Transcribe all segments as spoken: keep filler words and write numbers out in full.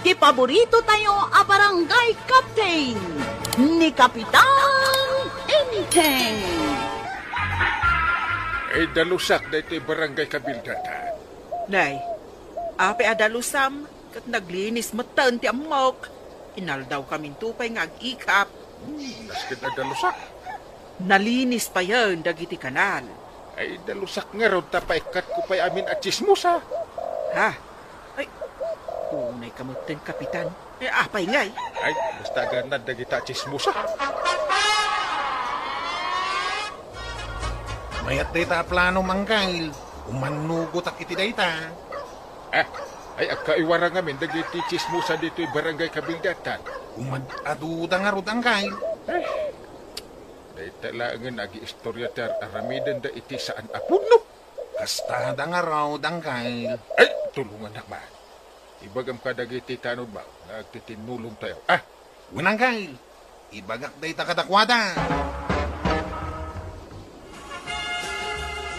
Ti paborito tayo a barangay captain, ni Kapitan Enteng. Ay, dalusak daytoy barangay kabildatan. Nay, apay a dalusam, ket naglinis metten ti ammok. Inaldawkaminto pay nga ag-ikap. Hmm, nasken a dalusak. Nalinis payen dagiti kanal. Ay, dalusak ngarud ta paikkatko pay amin a tsismosa. Ha? Ay, unayka metten, Kapitan. Eh, apay ngay? Ay, basta agannad dagita a tsismosa. Mayat dayta a plano, Anggail. Umannugotak iti dayta. Ah, ay, agkaiwara ngamin dagiti tsismosa ditoy barangay kabildatan. Umad-aduda ngarud, Anggail. Eh, dayta laengen agiistorya ti ar-aramidenda iti saan a pudno. Kastada ngarud, Anggail. Ay, tulongannak man. Ibagam kadagiti tanodmo nga agtitinnulongtayo. Ah! Wen, Anggail, ibagak dayta kadakuada.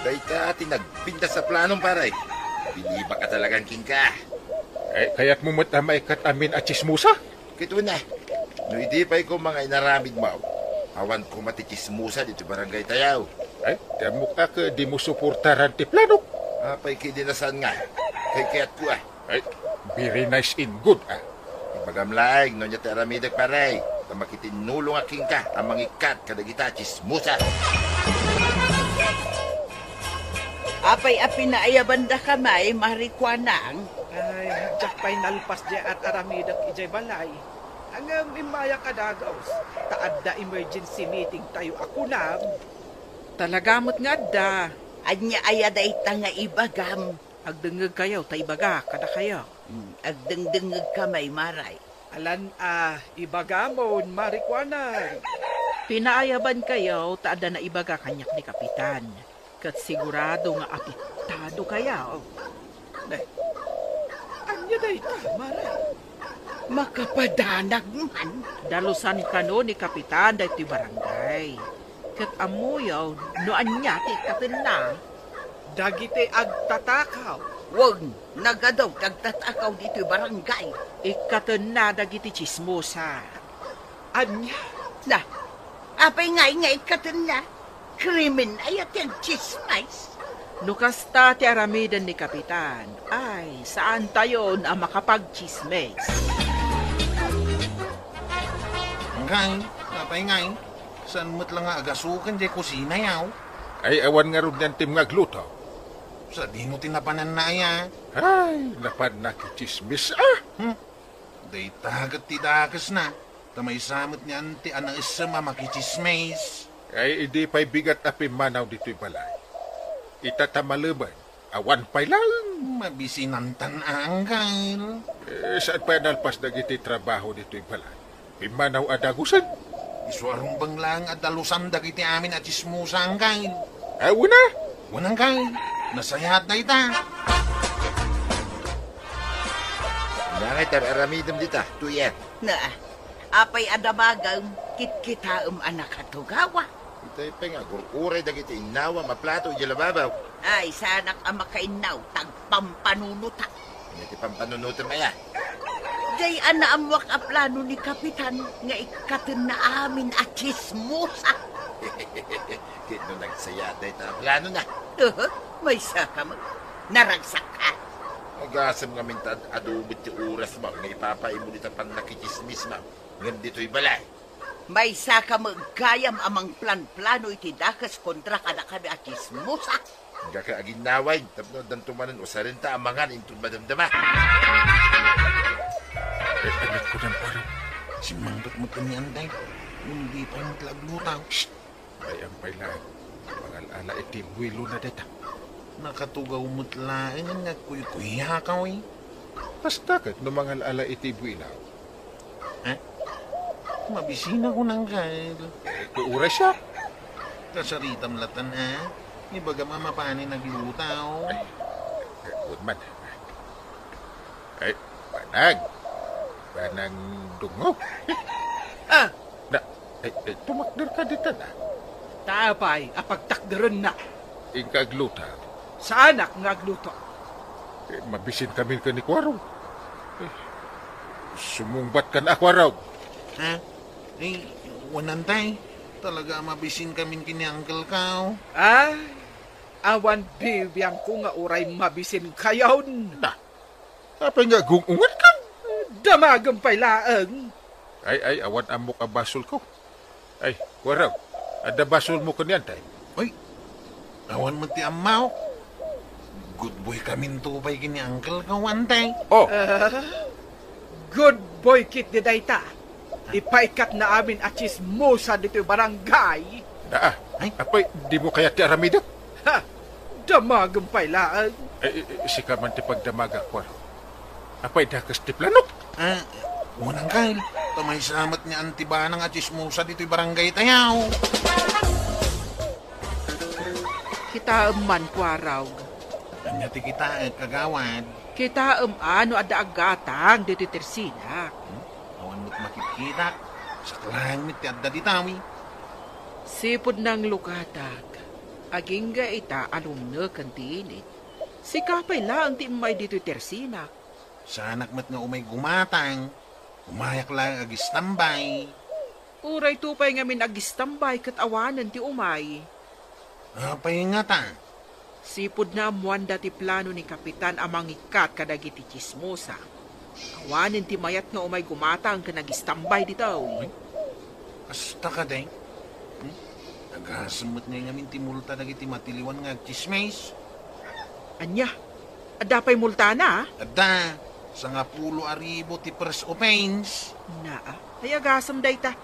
Dayta ti nagpintas a planom, pare. Bilibak a talagan kenka. Eh, kayatmo met a maikkat amin a tsismosa? Ket wen, no idi pay koma nga inaramidmo, awan koma ti tsismosa ditoy barangay tayo. Ay, ti ammok a ket dimo suportaran ti planok. Apay ket idi na saan nga? Kay kayatko, ah. Ay, very nice and good, ah. Ibagam laeng no ania ti aramidek, pare, ta makitinnulongak kenka a mangikkat kadagita a tsismosa. Apay a pinaayabandaka, May, Marikuanang? Ay, diak pay nalpas diay ar-aramidek idiay balay. Ngem immayak a dagus, ta adda emergency meeting tayo a kunam. Talaga met nga adda. Ania aya dayta nga ibagam? Agdengngegkayo ta ibaga kadakayo. Hmm, agdengdengngegka, May, Maray. Alan a ibagamon, Marikuanang. Pinaayabankayo ta adda naibaga kaniak ni Kapitan, ket sigurado nga apektado kayo. Ne, ania dayta, Maray? Makapadanag man. Dalusan kano ni Kapitan daytoy barangay. Ket ammoyo no ania ti ikkatenna? Dagiti agtatakaw. Wen, nagadu ti agtatakaw ditoy barangay. Ikkatenna dagiti tsismosa. Ania? Na, apay ngay nga ikkatenna? Krimen aya ti agtsismis? No kasta ti aramiden ni Kapitan, ay, saantayon a makapagtsismis. Ngay, apay ngay? Saan met la nga agasuken diay kusinayo? Ay, awan ngarud nga antim nga agluto. Sadino ti napananna aya? Ay, napanna ti tsismis, ah! Hmm? Dayta ket ti dakesna, ta maysa met ni anti a naisem a makitsismis. Ay, idi pay bigat a pimmanaw ditoy balay. Ita ta malemen, awan pay laeng. Mabisinantan a, Anggail. Eh, saan pay a nalpas dagiti trabaho ditoy balay? Pimmanaw a dagusen. Isu a rumbeng laeng a dalusan dagiti amin a tsismosa, Anggail. Ah, wen a? Wen, Anggail. Nasayaat dayta. Nangay tar-aramidem dita, Tuyen? Na, apay a damagem, kitkitaem a nakatugawa? Itay pay nga agur-uray dagiti innawam a plato idiay lababaw. Ay, saanak a makainnaw, tagpampanunotak. Ania ti pampanunotem aya? Jay a naammoak a plano ni Kapitan nga ikkatenna amin a tsismosa. Ket no nagsayaat dayta a planona? Aha, maysa ka met. Naragsak ka. Agasem ngamin ta ad-adu met ti orasmo nga ipapaimmo dita pannakitsismismo ngem ditoy balay. Maysa ka met gayam a mangplanplano iti dakes kontra kadakami a tsismosa. Diak aginnawaen tapno addanto manen usarenta a mangan inton madamdama. Eh, anak ko, Damparo. Simmangpet met ni Anday. Undi pay met la aglutaw. Shh! Ay, ampay laeng. Mangal-ala iti buwilona dayta. Nakatugaw met laeng nga agkuykuyakaw, eh. Kasta ket no mangal-ala iti buwilaw. Eh? Mabisina ko nang gal. Eh, uray siak. Kasaritam latan, ha? Ibagam a mapanen aglutaw. Ay, eh, wen man. Ay, banag. Banang dungo. Ah! Na, ay, ay, tumakder ka dita na. Ta apay a pagtakderennak? Inka agluto. Saanak nga agluto? Eh, mabisin kami ken ni Kuaro. Eh, Sumungbat ka na, Kuarog. Ha? Ay, wen, Antay. Talaga a mabisin kamin ken ni Uncle ko. Ay, awan bibiangko nga uray mabisin kayon. Na, apay nga agung-unget ka? Damagem pay laeng. Ay, ay, awan ammok a basolko. Ay, Kuarog, adda basolmo ken ni Antay? Ay, awan met ti ammok. Good boy kaminto pay ken ni Uncle ko, Antay. Oh. Ah, good boy ketdi dayta. Ipaikkatna amin a tsismosa ditoy barangay. Naa. Ay. Apay, dimo kayat ti aramidek? Ha! Damagem pay laeng. Eh, eh, eh, sika man ti pagdamagak, Kuarog. Apay, dakes ti planok? Ah, wen, Uncle. Ta maysa met ni Auntie Banang a tsismosa ditoy barangay tayo. Kitaem man, Kuarog. Ania ti kitaek, kagawad? Kitaem a no adda aggatang ditoy tersinak. Hmm? Awan met makitkitak. Saklang met ti adda ditawi. Sipud nanglukatak. Agingga ita a lumneken ti init. Sika pay laeng ti immay ditoy tersinak. Saanak met nga umay gumatang. Umayak laeng agistambay. Uray to pay ngamin agistambay ket awanen ti umay. Apay ngata? Sipud naammoanda ti plano ni Kapitan a mangikkat kadagiti tsismosa. Awanen ti mayat nga umay gumatang ken agistambay ditoy. Ay, kasta kadi? Hmm? Agasem met ngay ngamin ti multa dagiti matiliwan nga agtsismis? Ania? Adda pay multana? Adda. Sangapulo a ribu ti first offense. Naa, ay agasem dayta.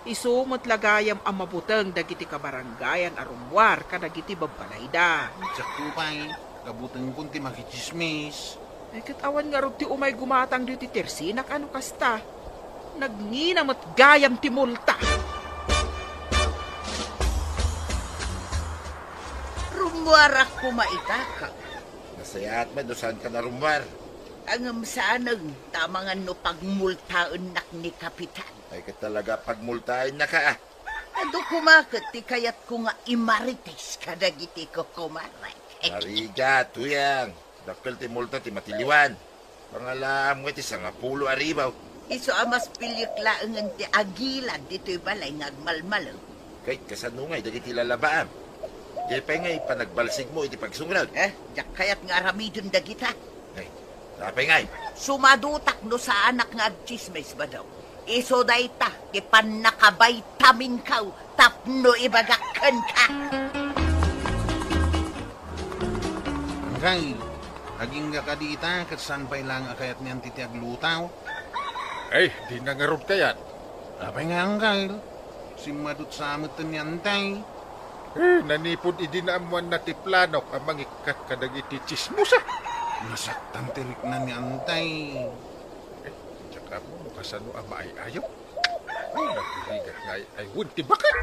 Isu met la gayam a mabuteng dagiti kabarangayan a rummuar kadagiti babbalayda. Sakto pay, kabutengkon ti makitsismis. Ay, ket awan ngarud ti umay gumatang ditoy tersinak a no kasta. Nagngina met gayam ti multa. Rummuarak koma ita, Kap. Nasayaat met no saanka a rummuar. Ngem saanen, ta amangan no pagmultaennak ni Kapitan. Ay, ket talaga pagmultaennaka, a. Adu koma ket ti kayatko nga imarites kadagiti kokomarek. Narigat, Tuyang. Dakkel ti multa ti matiliwan. Pangalaam nga ti sangapulo a ribu. Isu a mas piliek laengen ti agilad ditoy balay nga agmalmalem. Ket kasano ngay dagiti lalabaam? Diay pay ngay panagbalsigmo iti pagsungrad? Eh, diak kayat nga aramiden dagita. Ay, apay ngay? Sumadutak no saanak nga agtsismis, Badong. Isu dayta ti pannakabaytaminko tapno ibagak kenka. Angkay, agingga kadi ita ket saan pay laeng a kayat ni Auntie ti agluto? Ay, dina ngarud kayat. Apay nga, Angkay? Simmadut sa met ni Auntie. Eh, nanipud idi naammoanna ti planok a mangikkat kadagiti tsismosa. Nasaktan ti rikna ni Auntie. Eh, diak ammo no kasano a maay-ayop. Ay, nagrigat nga ay, ay, wen ti baket.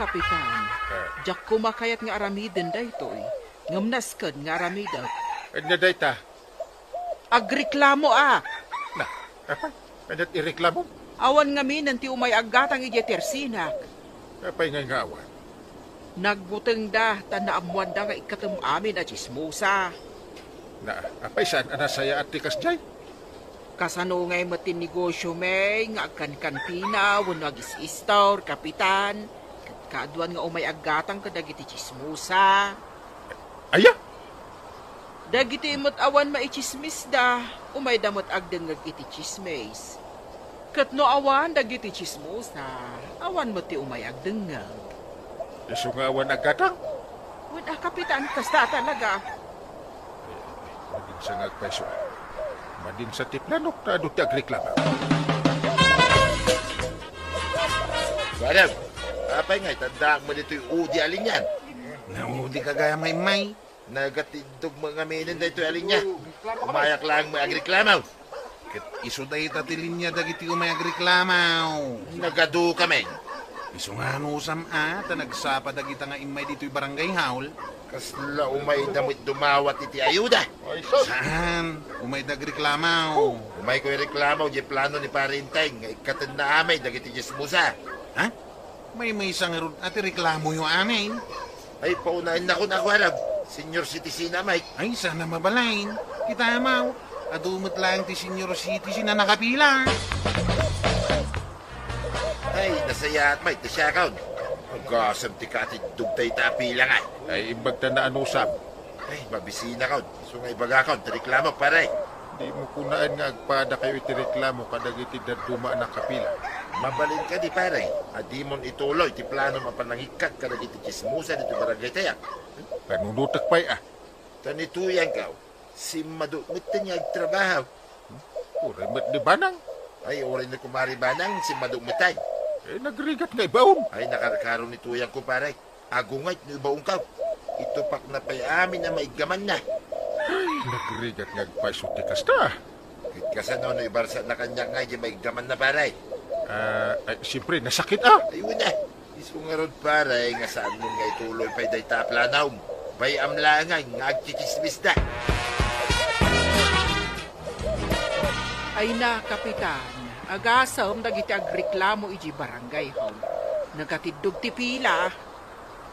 Kapitan, eh, diak koma kayat nga aramiden daytoy, ngem nasked nga aramidek. Ania dayta? Agreklamo, a. Na, apay? Ania ti ireklamo? Awan ngaminen ti umay aggatang idiay tersinak. Apay ngay nga awan? Nagbutengda, ta naammoanda nga ikkatem amin a tsismosa. Na, apay saan a nasayaat ti kasdiay? Kasano ngay met ti negosio mi nga agkankantina wenno agis-istor, Kapitan? Ket kaaduan nga umay aggatang kadagiti tsismosa. Aya? Dagiti met awan maitsismisda, umayda met agdengngeg iti tsismis. Ket no awan dagiti tsismosa, awan met ti umay agdengngeg. Isu nga awan aggatang? Wen a, Kapitan, kasta talaga. Madinsa nga agpayso. Madinsa ti planok ta adu ti agreklamo. Kuarog, apay nga itandaak mo ditoy udi a linian? Naudi ka gayam nga immay. Nagatiddog mo ngaminen daytoy a linia. Umayak laeng mo agreklamo. Ket isu dayta ti linia dagiti umay agreklamo. Nagadu kami. Isu nga anusam a, ta nagsapa dagita nga immay ditoy barangay hall. Kasla umayda met dumawat iti ayuda? Saan? Umayda agreklamo. Umayko ireklamo diay plano ni Pare Intay nga ikkatenna amay dagiti tsismosa. Ha? Maymaysa ngarud a ti reklamoyo amin. Ay, paunaennakon a kuarog, senior citizen a Mike. Ay, saan a mabalin. Kita mo, Adu met laeng ti senior citizen a nakapila. Ay, nasayaat met ti siakon. Agasem ti katiddog dayta a pila ngay. Ay, imbag ta naanusam. Ay, mabisinakon. Isu nga ibagakon ti reklamok, pare. Dimo kunaen nga agpadakayo iti reklamo kadagiti dadduma a nakapila. Mabalin kadi, pare, a dimon ituloy ti planom a panangikkat kadagiti tsismosa ditoy barangay tayo. Panunutek pay, a. Ta ni Tuyangko, simmadu met nga agtrabaho. Uray met ni Banang. Ay, uray ni Kumare Banang, simmadu met ay. Eh, nagrigat nga ibaon. Ay, nakarkaro ni Tuyangko, pare. Agunget no ibaonko. Itupakna pay amin a maiggamanna. Ay, nagrigat nga agpayso ti kasta. Ket kasano no ibarsana kaniak nga di maiggamanna, pare? Ah, ay, siyempre, nasakit, a. Ay, wen a. Isu ngarud, pare, nga saanmon nga ituloy pay dayta a planom. Bay-am laeng nga agtsitsismisda. Ay na, Kapitan, agasem dagiti agreklamo idiay barangay hall. Nagatiddog ti pila.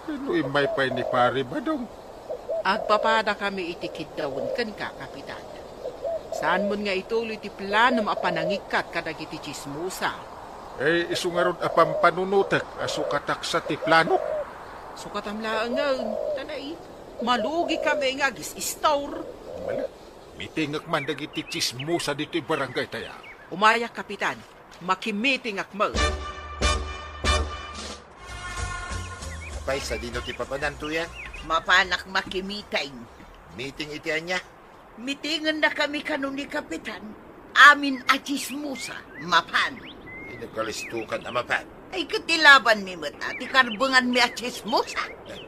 No immay pay ni Pare Badong. Agpapadakami iti kiddawen kenka, Kapitan. Saanmon nga ituloy ti planom a panangikkat kadagiti tsismosa. Eh, isu ngarud a pampanunotek a sukataksa ti planok. Sukatam laengen, ta nay, malugikami nga agis-istor. Mala, mitingek man dagiti tsismosa ditoy barangay tayo. Umayak, Kapitan. Makimitingak met. Apay, sadino ti papanan, Tuyang? Mapanak makimiting. Miting iti ania? Mitingen na kami kano ni Kapitan. Amin a tsismosa, mapan. Ay, nagkalistukan a mapan. Ay, ket ilabanmi met a ti karbenganmi a tsismosa. Ay,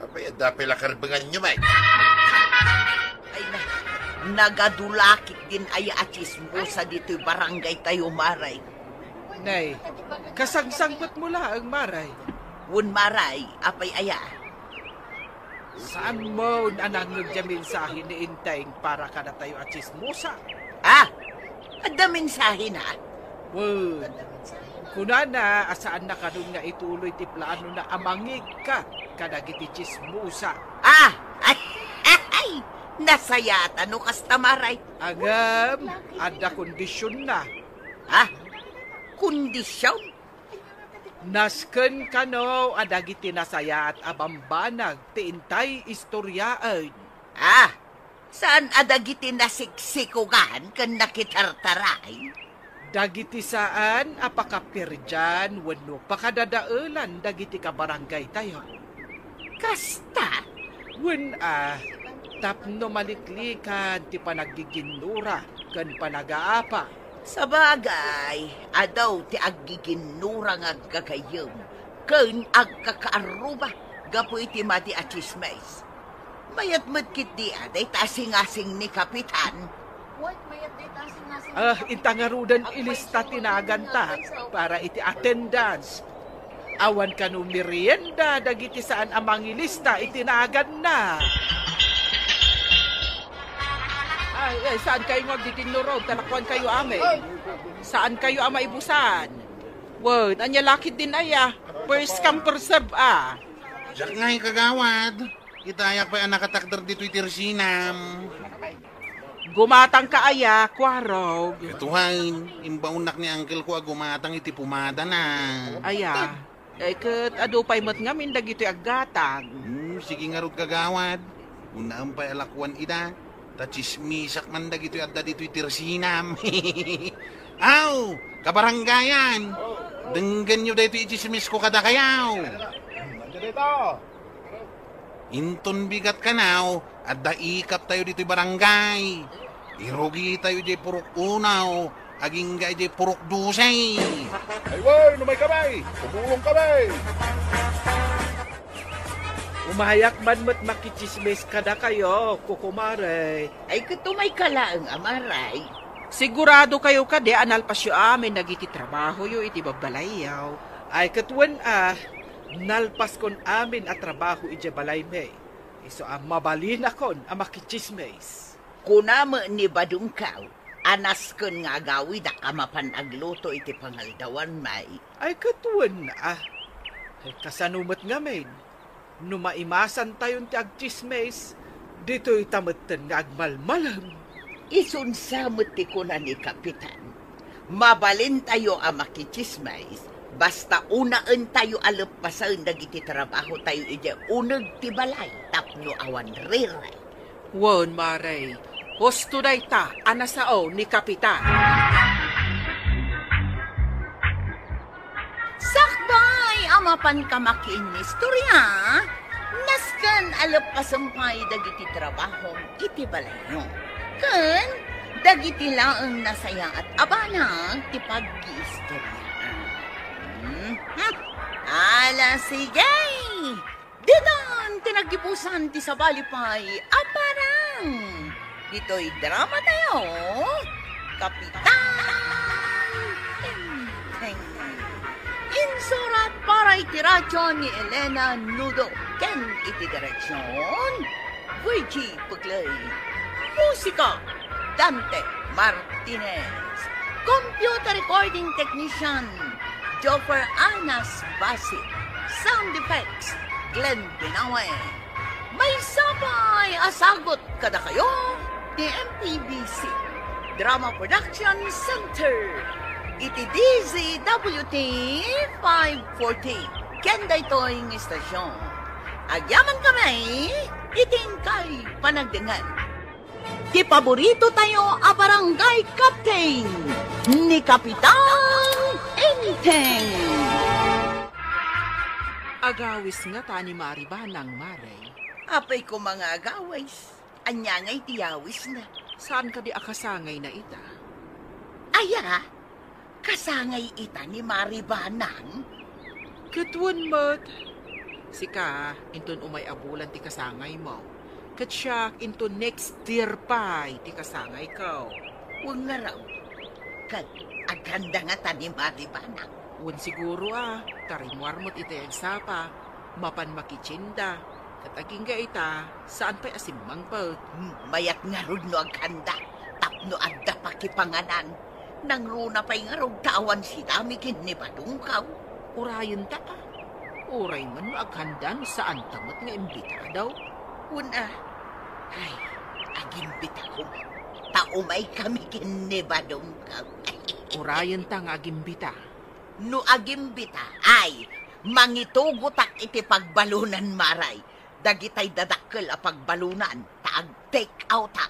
apay, adda pay la karbenganyo, Mike? Ay, na, nagadulakit din aya a tsismosa ditoy barangay tayo, Maray. Nay, kasangsangpetmo laeng, Maray. Wen, Maray, apay aya? Saanmon a nangngeg diay mensahe ni Enteng para kadatayo a tsismosa? Ah, adda mensahena? Wen, kunana a saanna kadon nga ituloy ti planona a mangikkat kadagiti tsismosa. Ah, ay, ay, ay, nasayaat no kasta, Maray. Ngem, adda kondisionna. Ah, kondision? Nasken kano a dagiti nasayaat a bambanag ti intay istoriaen. Ah, saan a dagiti nasiksikogan ken nakitartaray? Dagiti saan a pakaperdian wenno pakadadaelan dagiti kabarangaytayo. Kasta? Wen a, tapno maliklikan ti panaggiginnura ken panagaapa. Sabagay, adu ti aggiginnura nga aggagayyem ken agkakaarruba gapu iti madi a tsismis. Mayat met ketdi a dayta a singasing ni Kapitan. Ah, inta ngaruden ilista ti naganta para iti attendance. Awan kano merienda dagiti saan a mangilista iti naganna. Ay, ay, saan kayo nga agdidinnurog? Talakuan kayo amin. Saan kayo a maibusan? Wen, ania lakit din aya? First come, first serve, ah. Diak ngay, kagawad. Kitayak pay a nakatakder ditoy ti resinam. Gumatang ka aya, Kuarog? Ket wen, imbaonnak ni uncle ko a gumatang iti pumadana. Aya, eh, ket adu pay met ngamin dagitoy aggatang. Hmm, sige ngarud, kagawad. Unaem pay a lakuan ida, ta tsismisak man dagitoy adda ditoy ti resinam. Aw, kabarangayan, denggenyo daytoy itsismisko kadakayo. Inton bigat kano, adda ikaptayo ditoy barangay. Irugitayo idiay purok uno, agingga idiay purok dose. Ay, wen, umay kami! Tumulong kami! Umayak man met makitsismis kadakayo, kukumare. Ay, ket umayka laeng, Maray. Sigurado kayo kadi a nalpasyo amin dagiti trabahoyo iti babbalayyo? Ay, ket wen a, nalpaskon amin a trabaho idiay balaymi. Isu a mabalinakon a makitsismis. Kuna met ni badongko a nasken nga agawidak a mapan agluto iti pangaldawanmi. Ay, ket wen a. Ay, kasano met ngamin? No maimasantayon ti agtsismis, ditoyta metten nga agmalmalem. Isunsa met ti kuna ni Kapitan, mabalintayo a makitsismis, basta unaentayo a leppasen dagiti trabahotayo idiay uneg ti balay tapno awan riray. Wen, Mare, husto dayta a nasao ni Kapitan. Sakbay a mapanka makiinnistorya, nasken a leppasen pay dagiti trabahom iti balayyo. Ken dagiti laeng nasayaat a banag ti pagkiistoryaan. Mhm. Ala, sige! Ditan ti naggibusan ti sabali pay a parang. Ditoy drama tayo, Kapitan Tengteng. Insurat para iti radyo ni Elena Nudo ken iti direksyon, Virgie Puglay. Musika, Dante Martinez. Computer recording technician, Joffer Anas Basit. Sound effects, Glenn Binawe. Maysa pay a sagut kadakayo ti M P B C Drama Production Center iti D Z W T five forty. Ken daytoy nga istasyon, agyaman kami iti inkay panagdengngeg. Ti paborito tayo a barangay captain, ni Kapitan Enteng. Agawis ngata ni Mari Banang, Mare. Apay ko, mga agawis. Ania ngay ti yawisna? Saan kadi a kasangayna ita? Aya, kasangay ita ni Mari Banang? Ket wen met. Sika, inton umay a bulan ti kasangaymo. Ket siak, inton next year pay ti kasangayko. Wen ngarud. Ket aghanda ngata ni Mari Banang? Wen siguro a, ta rimmuar met itay agsapa. Mapan makitienda. Ket agingga ita, saan pay a simmangpet. Hmm, mayat ngarud no aghanda, tapno adda pakipanganan. Nangruna pay ngarud ta awan sidami ken ni Badongkaw. Urayenta a. Uray man no aghanda no saanta met nga imbitado. Wen a. Ay, agimbita koma. Ta umay kami ken ni Badongkaw. Urayenta nga agimbita. No agimbita, ay, mangitugotak iti pagbalunan, Maray. Dagitay dadakkel a pagbalunan, ta ag-take outak.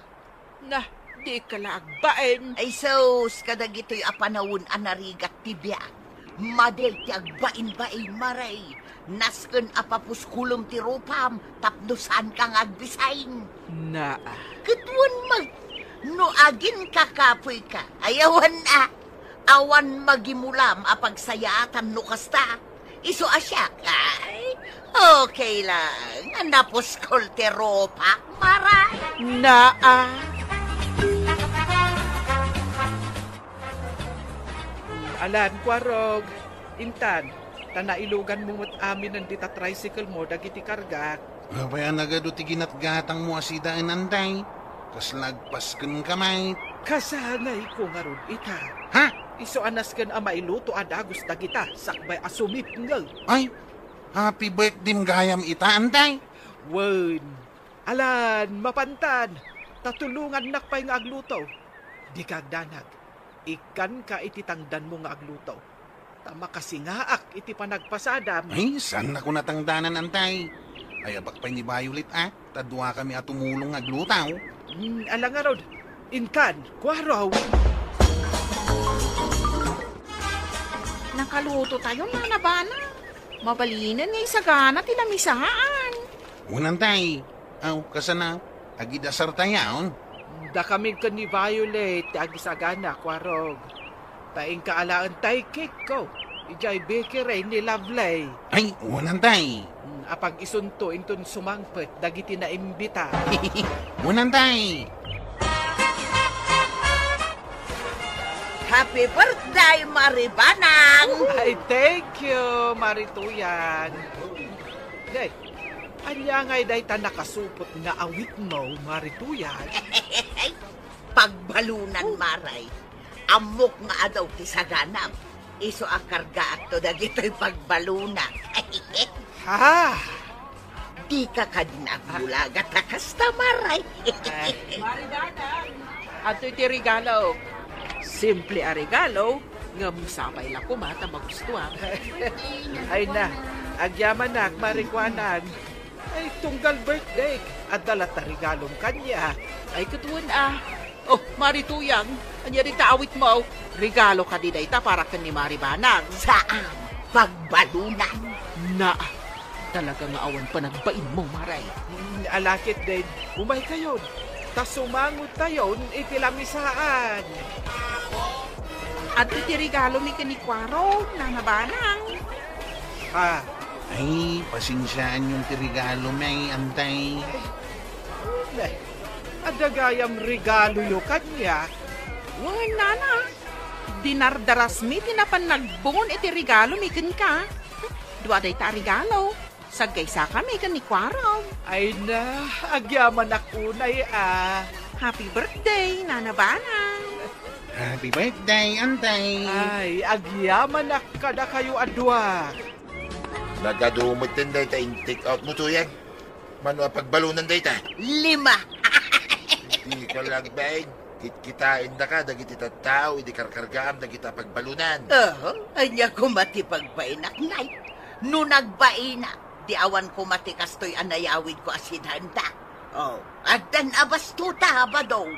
Nah, dika la agbain. Ay sus, kadagitoy a panawen a narigat ti biag. Madi ti agbain-bain, Maray. Nasken a papuskulem ti rupam tapno saanka nga agbisaing. Naa. Ket wen met, no aginkakapoyka, ay awan a. Awan magimulam a pagsayaatan no kasta. Isu a siak, ay, okay lang. Napuskol ti rupak, Maray. Naa. Alan, Kuarog, intan, ta nailuganmo met aminen dita tricycle mo dagiti kargak. Apay a nagadu ti ginatgatangmo a sidaen, Antay? Kasla agpas kenka met. Kasangayko ngarud ita. Ha? Isu a nasken a mailuto a dagus dagita sakbay a sumipngew. Ay, happy birthday gayam ita, Antay? Wen, alan, mapantan, ta tulongannak pay nga agluto. Dika agdanag. Ikkanka iti tangdanmo nga agluto, ta makasingaak iti panagpasadam. Ay, saannak a tangdanan, Antay. Ayabak pay ni Violet, a, ta duakami a tumulong nga agluto. Hmm, ala ngarud, intan, Kuarog. Nakaluto tayo, Mana Bana. Mabalinen nga isagana ti lamisaan. Wen, Antay. Aw, kasano? Agidasar tayon? Dakami ken ni Violet ti agisagana, Kuarog. Ta inka alaen tay cake-ko idiay bakery ni Lovely. Ay, wen, Antay. Hmm, apag-isunto inton sumangpet dagiti naimbita. Wen, Antay. Happy birthday, Mari Banang! Ay, thank you, Mari Tuyang. Day, ania ngay dayta nakasupot nga awitmo, Mari Tuyang? Pagbalunan, Maray. Ammok nga adu ti saganam. Isu a kargaakto dagitoy pagbalunan. Ha? Dika kadi nagbulaga ta kasta, Maray. Ay. Mari Banang. Adtoy ti regalo. Simple a regalo, ngem sapay la koma ta magustuak. Ay na, agyamanak, Mari Kuanag. Ay, tunggal birthday, adda latta regalom kaniak. Ay, ket wen a. Oh, Mari Tuyang, ania dita awitmo? Regalo kadi dayta para ken ni Mari Banag? Saan, pagbalunan. Na, talaga nga awan panagbainmo, Mari. Mm, ala ketdin, umaykayon, ta sumangottayon iti lamisaan. Adtoy ti regalomi ken ni Kuarog, Nana Banag. Ha? Ay, pasensiaanyon ti regalomi, Antay. Ay, adda gayam regaloyo kaniak. Wen, Nana. Dinardarasmi ti napan nagbungon iti regalomi kenka. Dua dayta a regalo. Saggaysakami ken ni Kuarog. Ay na, agyamanak unay a. Happy birthday, Nana Banag. Happy birthday, Antay. Ay, agyamanak kadakayo a dua. Nagadu metten dayta in-take out mo, Tuyang. Mano a pagbalunan dayta? Lima. Dika la agbain. Kitkitaendaka dagiti tattao idi karkargaam dagita pagbalunan. Oho, ania koma ti pagbainak, Nay? No nagbainak, di awan koma ti kastoy a nayawidko a sidaenta. Oh, addan a bastuta, Badong.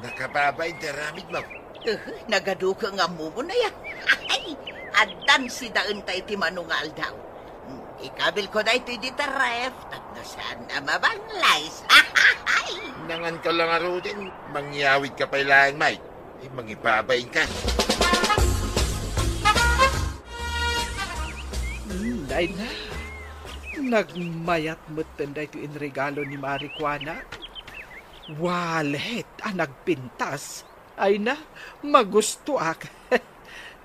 Nakababain ti aramidmo. Eh, nagaduka nga ammom unay a. Addan sidaenta iti mano nga aldaw. Hmm, ikabilko daytoy dita ref, tapno saan a mabanglays. Nanganka la ngaruden, mangyawidka pay laeng, Mike. Eh, mangibabainka. Hmm, ay na. Nagmayat metten daytoy inregalo ni Mari Kuana. Wallet a nagpintas. Ay na, magustoak.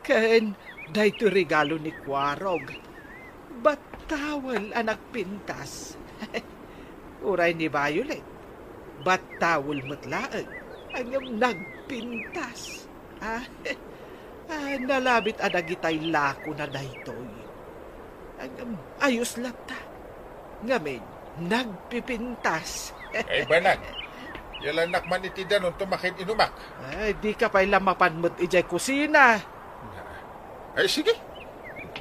Ken daytoy regalo ni Kuarog. Bat towel a nagpintas. Uray ni Violet, bat towel met laeng. Ngem nagpintas. Ah, ah, nalabit a dagitay lakona daytoy. Ngem ayos latta. Ngamin, nagpipintas. Ay, banag. Yalannak man iti danon to makin-inumak. Ay, dika pay la mapan met idiay kusina. Ay, sige.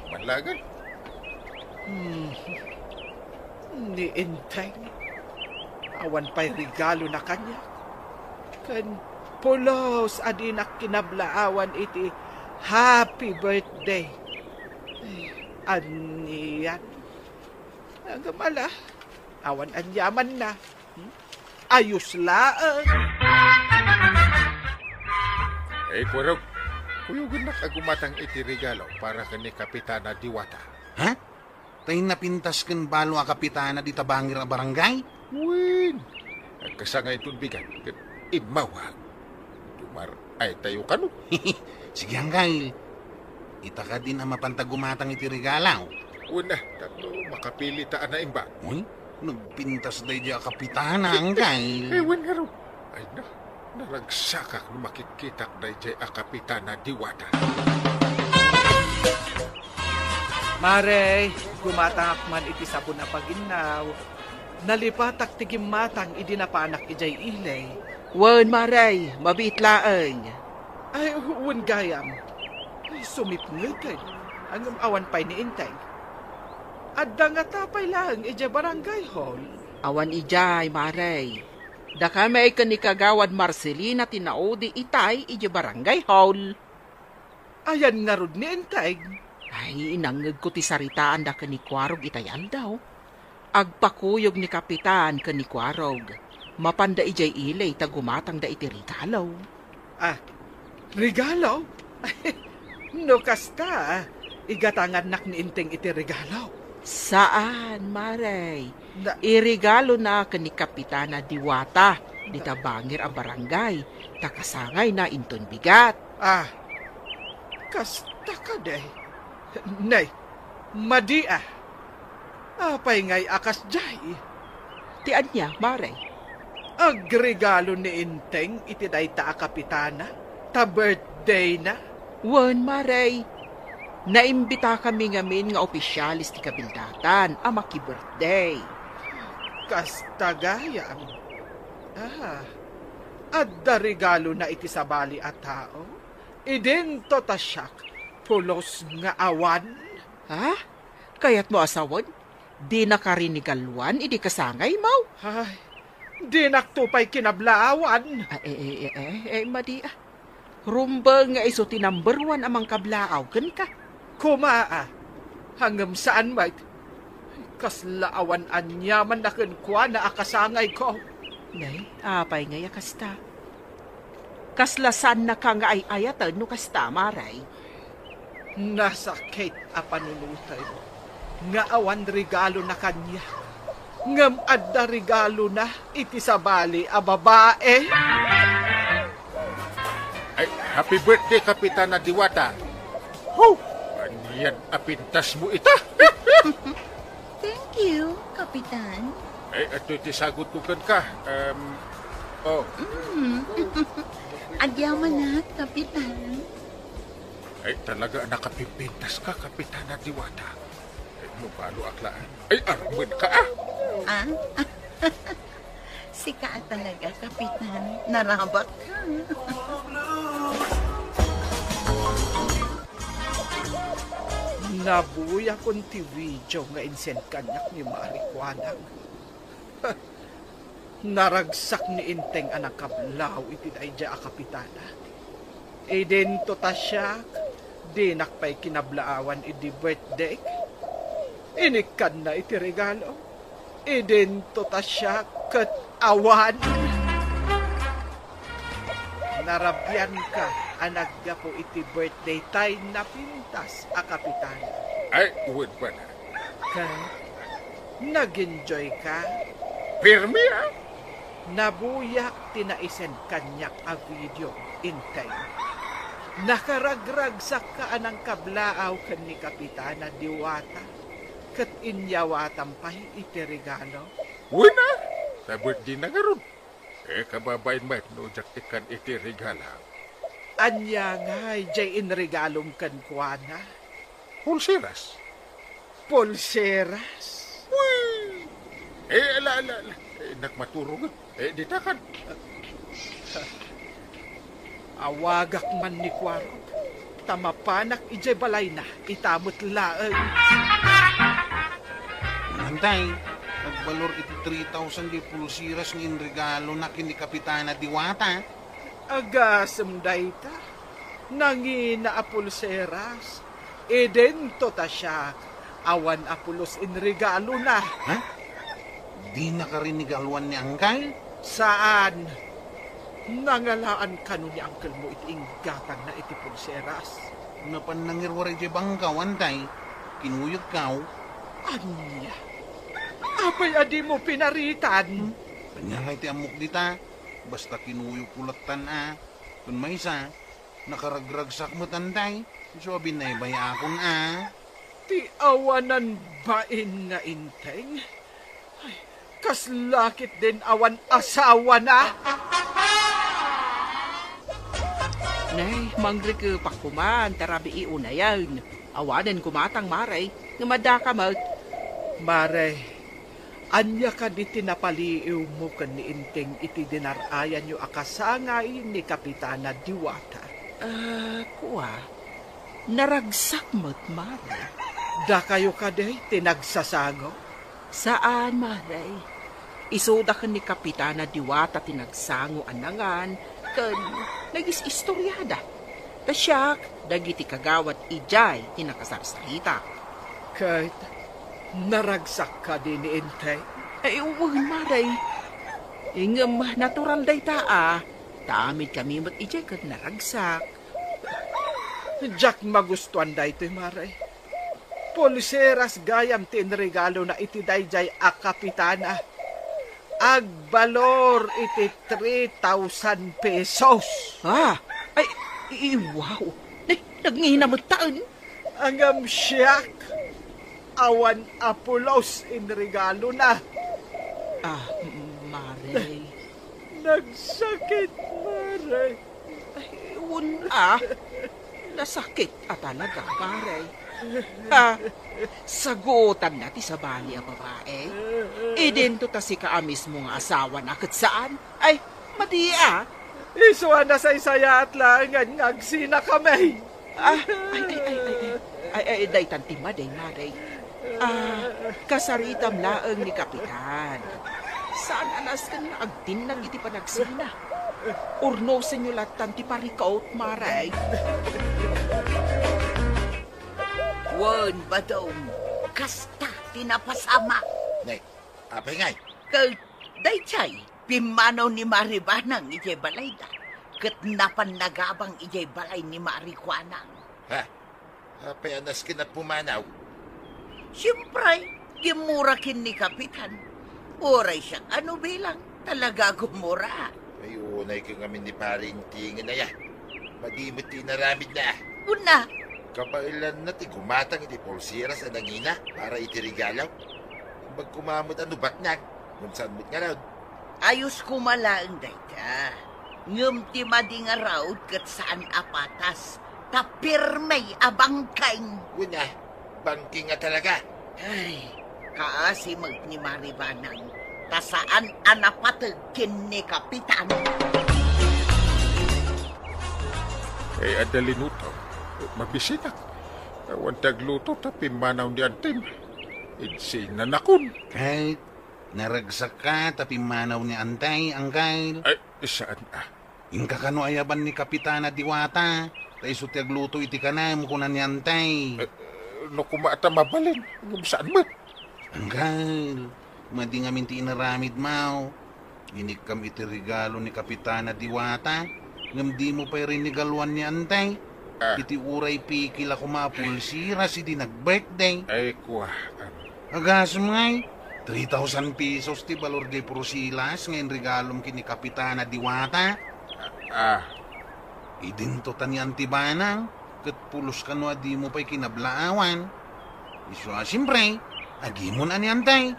Manlagan. Hmm. Ni Enteng, awan pay regalona kaniak. Ken pulos a dinak kinablaawan iti happy birthday. Ay, anian. Ngem ala, awan aniamanna. Hmm? Ayos laeng. Eh, Kuarog, kuyogennak a gumatang iti regalo para ken ni Kapitana Diwata. Ha? Ta napintas ken balo a kapitana dita bangir a barangay? Wen, agkasangay inton bigat ket immawag. Dumar-aytayo kano? Sige, Anggail. Ita kadin a mapanta gumatang iti regalaw. Wen a, tapno makapilita a naimbag. Uy, nagpintas daydiay a kapitana, Anggail. Eh, wen ngarud. Ay na, naragsakak no makitkitak daydiay a kapitana Diwata. Mare, gumatangak man iti sabon a paginnaw. Nalipatak ti gimmatang idi napanak idiay ili. Wen, Mare, mabiit laeng. Ay, wen gayam. Ay, sumipngeten. Ngem awan pay ni Enteng. Adda ngata pay laeng idiay barangay hall. Awan idiay, Mare. Dakami ken ni Kagawad Marcelina ti naudi itay idiay barangay hall. Ayan ngarud ni Enteng? Ay, inangngegko ti saritaanda ken ni Kuarog itay aldaw. Agpakuyog ni Kapitan ken ni Kuarog. Mapanda idiay ili ta gumatangda iti regalo. Ah, regalo? No kasta, igatangannak ni Enteng iti regalo. Saan, Mare. Da- Iregalona ken ni Kapitana Diwata, dita bangir a barangay, ta kasangayna inton bigat. Ah, kasta kadi. Nay, madi a. Apay ngay a kasdiay? Ti ania, Mare? Agregalo ni Enteng iti dayta a kapitana, ta birthdayna? Wen, Mare. Naimbitakami ngamin nga opisialis ti kabildatan a maki-birthday. Kasta gayam. Ah, Adda regalona iti sabali a tao, idinto ta siak pulos nga awan. Ha? Kayatmo a sawen? Dinaka rinigaluan idi kasangaymo? Ay, dinakto pay kinablaawan. Ah, eh, eh, eh, eh, eh, madi, ah. Rumbeng nga isu ti number one a mangkablaaw kenka. Koma, ah. Ngem saan met. Kasla awan aniamanna kenkuana a kasangayko. Nay, apay ngay a kasta? Kasla saannaka nga ay-ayaten no kasta, Mare? Nasakit a panunoten nga awan regalona kaniak, ngem adda regalona iti sabali a babae. Ay, happy birthday, Kapitana Diwata. Ho! Anian a pintasmo ita? Thank you, Kapitan. Ay, adtoy ti sagutko kenka. Em, oh. Mm. Agyamanak, Kapitan. Ay, talaga a nakapimpintaska, Kapitana Diwata. Ay, mabaloak laeng. Ay, armenka, ah! Ah? Sika talaga, Kapitan. Narabak ka. Nabuyakon ti video nga insend kaniak ni Mare kuana. Naragsak ni Enteng a nangkablaaw iti daydiay a kapitana. Idinto ta siak, dinak pay kinablaawan idi birthday. Inikkanna iti regalo. Idinto ta siak ket awan. Narabianka a naggapu iti birthday tay napintas a kapitana. Ay, wen pay. Ket nag-enjoy ka? Pirmi, ah. Nabuyak ti naisend kaniak a video, Enteng. Nakaragragsakka a nangkablaaw ken ni Kapitana Diwata, ket inyawatan pay iti regalo. Wen a, ta birthday na ngarud. Eh, kababain met no diak ikkan iti regalo. Ania ngay diay inregalom kenkuana? Pulseras. Pulseras? Uy! Eh, ala, ala, ala. Eh, nakmaturog. Eh, dita kan. Awagak man ni Kuarog, ta mapanak idiay balayna, ita met laeng. Antay, nagbalor iti three thousand diay pulseras nga inregalona ken ni Kapitana Diwata. Agasem dayta, nangina a pulseras. Idinto ta siak, awan a pulos inregalona. Ha? Dinaka rinigaluan ni Angkal? Saan. Nangalaan kano ni angkelmo iti inggatangna iti pulseras. Napan nangiruar idiay bangkaw, Antay. Kinuyogkaw. Ania? Apay a dimo pinaritan? Hmm? Ania ngay ti ammok dita? Basta kinuyogko lattan a. Ken maysa, nakaragragsak met, Antay. Isu a binaybay-akon a. Ti awanan bain nga Enteng? Ay, kasla ketdin awan asawana? Nay, mangrikepak koman, ta rabii unayen. Awanen koma tang, Mare, nga madaka met. Mare, ania kadi ti napaliiwmo ken ni Enteng iti dinar-ayanyo a kasangay ni Kapitana Diwata? Ah, kua, naragsak met, Mare. Dakayo kadi ti nagsasango? Saan, Mare. Isuda ken ni Kapitana Diwata ti nagsango a nangan ken nagis-istoriada. Ta siak, dagiti kagawad idiay ti nakasarsarita. Ket naragsak kadi ni Enteng? Ay, wen, Mare. Ngem natural dayta a. Ta amin kami met idiay ket naragsak. Diak magustuan daytoy, Mare. Pulseras gayam ti inregalona iti daydiay a kapitana. Agbalor iti three thousand pesos. Ah, ay, i-, wow. Nay, nagngina met taen. Ngem siak, awan a pulos inregalona. Ah, m-, Mare. Nagsakit, Mare. Ay, wen a. Nasakit a talaga, Mare. Ha? Sagutanna ti sabali a babae? Idinto ta sika a mismo nga asawana ket saan? Ay, Madi, a. Isu a nasaysayaat laengen nga agsinakami. A, ay, ay, ay, ay, ay. Ay, ay, daytan ti madi, madi. A, kasaritam laeng ni Kapitan. Saan a nasken nga agtinnag iti panagsina. Urnosenyo lattan ti parikot, madi. Wen, Badong, kasta ti napasamak. Nay, apay ngay? Ket daydiay, pimmanaw ni Mari Banang idiay balayda, ket napan nagabang idiay balay ni Mari Kuanang. Ha? Apay a nasken a pumanaw? Siempre, gimmura ken ni Kapitan. Uray siak a nubilang, talaga a gumura. Ay, unay ka ngamin ni Pari Intingin aya. Madi met ti inaramidna. Kuna. Kabaelanna ti gumatang iti pulseras a nangina para iti regalo. Imbag koma met a nubatnag, ngem saan met ngarud. Ayos koma laeng dayta. Ngem ti madi ngarud ket saan a patas, ta pirme a bangkeng. Wen a, bangkeng a talaga. Ay, kaasi met ni Mari Banang, ta saan a napateg ken ni Kapitan. Ay, adda linuto. Mabisitak. Awan ti agluto ta pimmanaw ni Antim. Insinanakon. Ket naragsakka ta pimmanaw ni Antay, Angkel. Ay, saan a? Inka kano ayaban ni Kapitana Diwata, ta isu ti agluto iti kanem, kuna ni Antay. Eh, no koma ta mabalin, ngem saan met. Angkel, madi ngamin ti inaramidmo. Inikkam iti regalo ni Kapitana Diwata, ngem dimo pay rinigaluan ni Antay. Ah. Iti uray pikil a koma a pulseras idi nag-birthday. Ay, kua, ano? Agasem ngay, three thousand pesos ti balor diay pulseras nga inregalom ken ni Kapitana Diwata. Ah. Idinto ta ni Anti Banang, ket pulos kano a dimo pay kinablaawan. Isu a, siempre, agimon a ni Antay.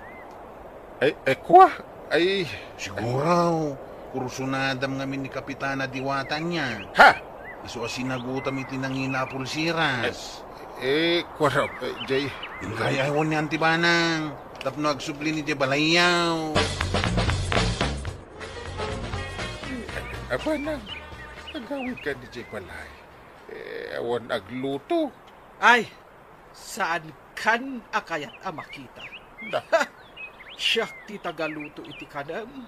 Ay, ay, kua? Ay. Siguro, kursunadam ngamin ni Kapitana Diwata ania. Ha? Isu a sinagutam iti nangina a pulseras. Eh, kua, eh, jay. Inka ay-ayawen ni Anti Banang, tapno agsubli idiay balayyo. A Banang, agawidkan idiay balay. Eh, awan agluto. Ay, saankan a kayat a makita. Na. Siak ti tagaluto iti kanem,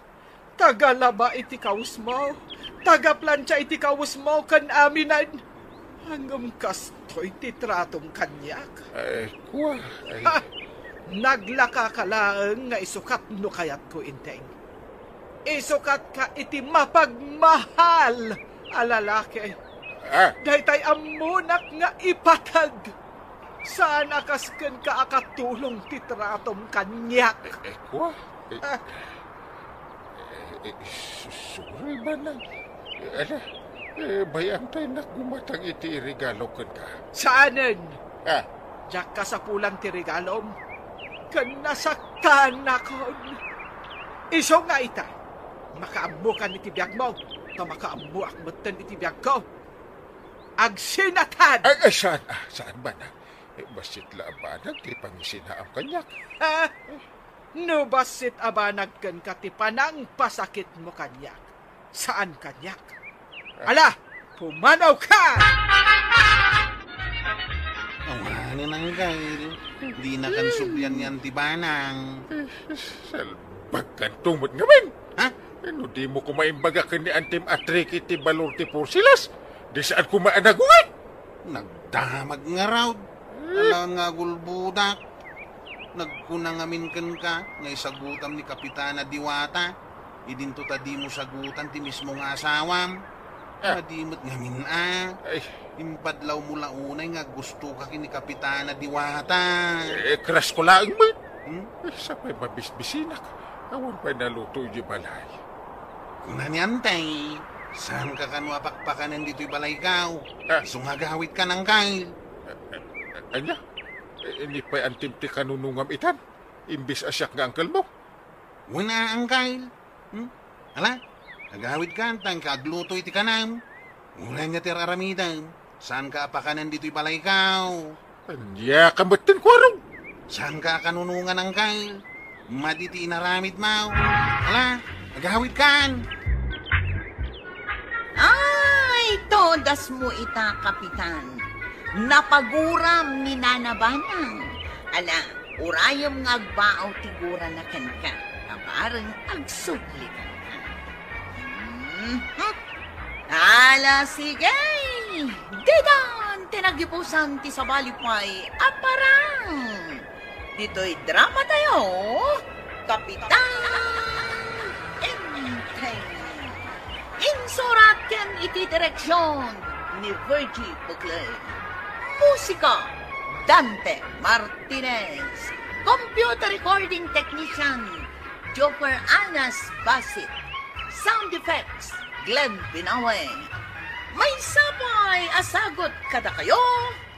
tagalaba iti kawesmo, tagaplancha iti kawesmo ken aminen. Ngem kastoy ti tratom kaniak. Ay, kua, ay. Ha! Naglakaka laeng nga isukat no kayatko, Enteng. Isukatka iti mapagmahal a lalaki. Ah. Daytay ammonak nga ipateg. Saan a kas kenka a katulong ti tratom kaniak. Eh, eh, kua? Eh, ah. Eh, eh, su-, sorry, Banang. Eh, ala, eh, bay-am tay nak gumatang iti regalo kenka. Saanen? Ah. Diak kasapulan ti regalom. Ken nasaktanakon. Isu nga ita, makaammokan iti biagmo, ta makaammoak metten iti biagko. Agsinatan! Ay, ay, saan, ah, saan, Banang? Eh, bassit la a banag ti pangisinaam kaniak. Ha? No bassit a banag kenka ti panangpasakitmo kaniak, saan kaniak. Ah. Ala, pumanawka! Awanen, Angkel. Dinakan sublian ni Anti Banang. Eh, salbagkan tumot ngamin. Ha? Eh, no dimo koma imbaga ken ni Antim a trick iti balor ti porsilas, di saan koma a nagunget. Nagdamag ngarud. Alangan nga agulbodak. Nagkuna ngamin kenka nga isagutam ni Kapitana Diwata. Idinto ta dimo sagutan ti mismo nga asawam. Ah. Madi met ngamin a. Ay. Impadlawmo la unay nga gustoka ken ni Kapitana Diwata. Eh, crush ko laeng met. Hmm? Eh, sa pay mabisbisinak. Awan pay naluto idiay balay. Kuna ni Antay, saanka kano a pakpakanen ditoy balayko. Ah. Isu nga agawidkan, Angkel. Eh, eh, ania? Eh, ni pay Antim ti kanunongam itan, imbes a siak nga angkelmo? Wen a, Angkel. Hmm? Ala, agawidkan, ta inka agluto iti kanam. Uray ania ti ar-aramidem, saanka a pakanen ditoy balayko. Ania ka metten, kuarog? Saanka a kanunongan, Angkel. Madi ti inaramidmo. Ala, agawidkan. Dasmo ita, Kapitan. Napaguram ni Nana Banang. Ala, urayem nga agbaaw ti gurana kenka. Abareng agsubli kenka. Mhm. Ala, sige! Ditan ti nagibusan ti sabali pay a parang. Ditoy drama tayo, Kapitan Enteng. Insurat ken iti direksyon ni Virgie Buclay. Musika, Dante Martinez. Computer recording technician, Jopper Anas Basit. Sound effects, Glenn Binawe. Maysa pay a sagut kadakayo